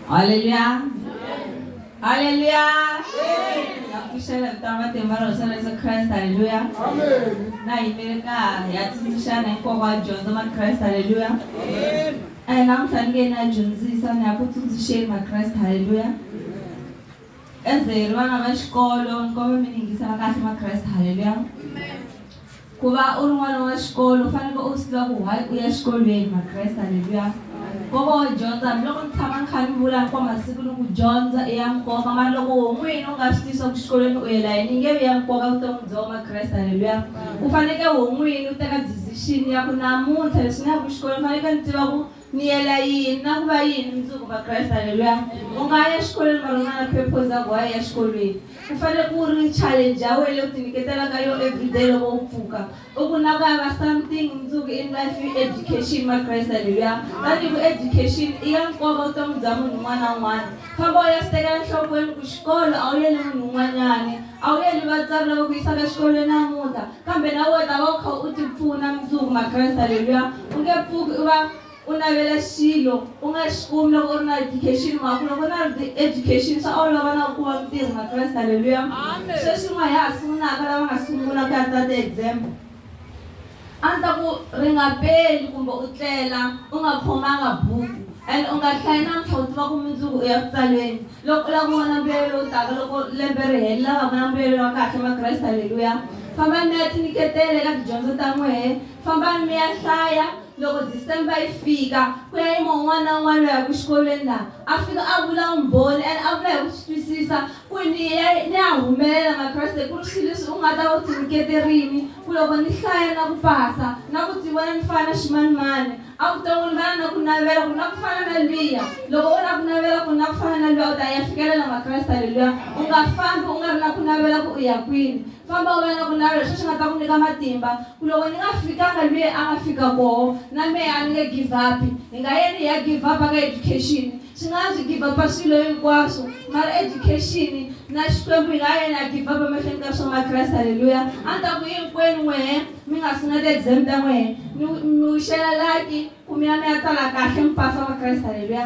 Haleluya. Haleluya. Na pfuxela vito ra matimba ra Hosi Yesu Kreste. Haleluya. Amen. Na yimele ka ya tsundzuxana hi nkoka wa dyondzo makreste. Haleluya. Eh namuntlha ni nge na dyondzisa ni ya ku tsundzuxeni makreste. Haleluya. Eze hi ri vana va xikolo ni kombela mi ni yingisela kahle makreste. Haleluya. Ku va u ri n'wana wa xikolo u faneke u swi tiva ku why u ya xikolweni makreste haleluya nkoka wo dyondza hambiloko ni tshama ni kha ni vula hinkwawu masiku ni ku dyondza i ya nkoka mara loko wo n'wini u nga swi tivi swa ku xikolweni u yela yini yi nge vi ya nkoka vuton'wini bya wena makreste haleluya u faneke wo n'wini u teka decision ya ku namuntlha leswi ni yaku xikolweni faneke ni tiva ku Ni yela yini na ku va yini mundzuku Vakreste? Haleluya! U nga ya exikolweni mara u nga na purpose ya ku wa ya exikolweni. Ku fanele ku ri challenge ya wena leyi u tinyiketelaka yo everyday loko u pfuka. U ku na ku ya va something mundzuku in life i education Makreste. Haleluya! Tanihi ku education i ya nkoka vutomi bya munhu un'wana na un'wana. Famba u ya swi tekela enhlokweni ku xikolo a wu yeli munhu un'wanyani, a wu yeli vatswari lava ku yisaka exikolweni namuntlha. Kambe na wena u ta va u kha u tipfuna mundzuku, Makreste. Haleluya! U nge pfuki u va u navela xilo u nga xi kumi loko u ri na education, mhaka ku loko u na education swa olova na ku kuma mintirho, Makreste. Haleluya! Sweswi n'wa ha sungulaka lava nga sungula ku ya tsala ti-exam, A ni ta ku ri nga peli kumbe u tlela u nga khomanga buku and u nga hlayi namuntlha u tiva ku mundzuku u ya ku tsaleni. Loko u lava ku vona mbuyelo lowu taka loko lembe ri hela, lava ku na mbuyelo wa kahle Makreste haleluya. Fambani mi ya tinyiketela eka tidyondzo ta n'wehe, fambani mi ya hlaya loko December yi fika ku ya yima un'wana na un'wana loyi a yaku xikolweni laha a fika a vula vumbhoni and a vula hi ku swi twisisa ku ni ya ni ya humelela Makreste ku ri swilo leswi u nga ta va u tinyiketerini Ku loko ni hlaya na ku pasa, na ku tivona ni fana na ximanimani, evuton'wini vana na ku navela ku na ku fana na luya. Loko u na ku navela ku na ku fana na luya, u ta ya fikelela Makreste. Haleluya! U nga fambi u nga ri na ku navela ku u ya kwini. Famba u va na ku navela, hi swona swi nga ta ku nyika matimba. Ku loko ni nga fikanga luye a nga fika koho, na mehe a ni nge give up. Hi nga yeni hi ya give up ka education. Swi nga swi give up swilo hinkwaswo mara education na Xikwembu hi nga yena a give up emahlweni ka swa Makreste haleluya a ni ta ku hinkwenu n'wehe mi nga sungula ti-exam ta n'wehe ni mi wixela laki ku mi ya mi ya tsala kahle mi pasa Makreste haleluya.